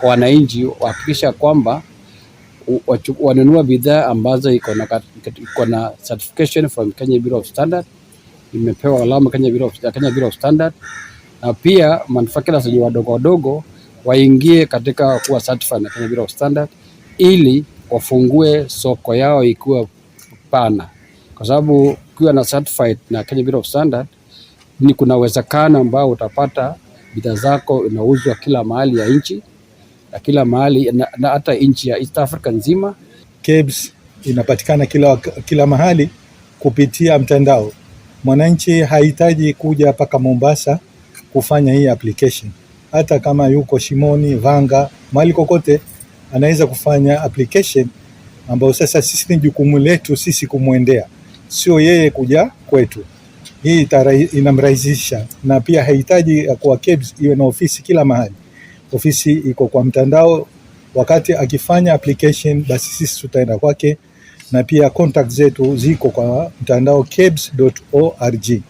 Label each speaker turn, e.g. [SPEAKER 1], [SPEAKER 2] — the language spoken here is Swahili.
[SPEAKER 1] Wananchi wahakikisha kwamba wanunua bidhaa ambazo iko na certification from Kenya Bureau of Standard, imepewa alama Kenya Bureau of Standard, na pia manufacturers wenye wadogo wadogo waingie katika kuwa certified na Kenya Bureau of Standard ili wafungue soko yao ikiwa pana, kwa sababu ukiwa na certified na Kenya Bureau of Standard ni kuna uwezekano ambao utapata bidhaa zako inauzwa kila mahali ya nchi na kila mahali na hata nchi ya East Africa nzima.
[SPEAKER 2] KEBS inapatikana kila mahali kupitia mtandao. Mwananchi hahitaji kuja mpaka Mombasa kufanya hii application. Hata kama yuko Shimoni, Vanga, mahali kokote anaweza kufanya application ambayo sasa sisi ni jukumu letu sisi kumwendea, sio yeye kuja kwetu. Hii inamrahisisha na pia hahitaji kuwa KEBS iwe na ofisi kila mahali. Ofisi iko kwa mtandao. Wakati akifanya application, basi sisi tutaenda kwake, na pia contact zetu ziko kwa mtandao kebs.org.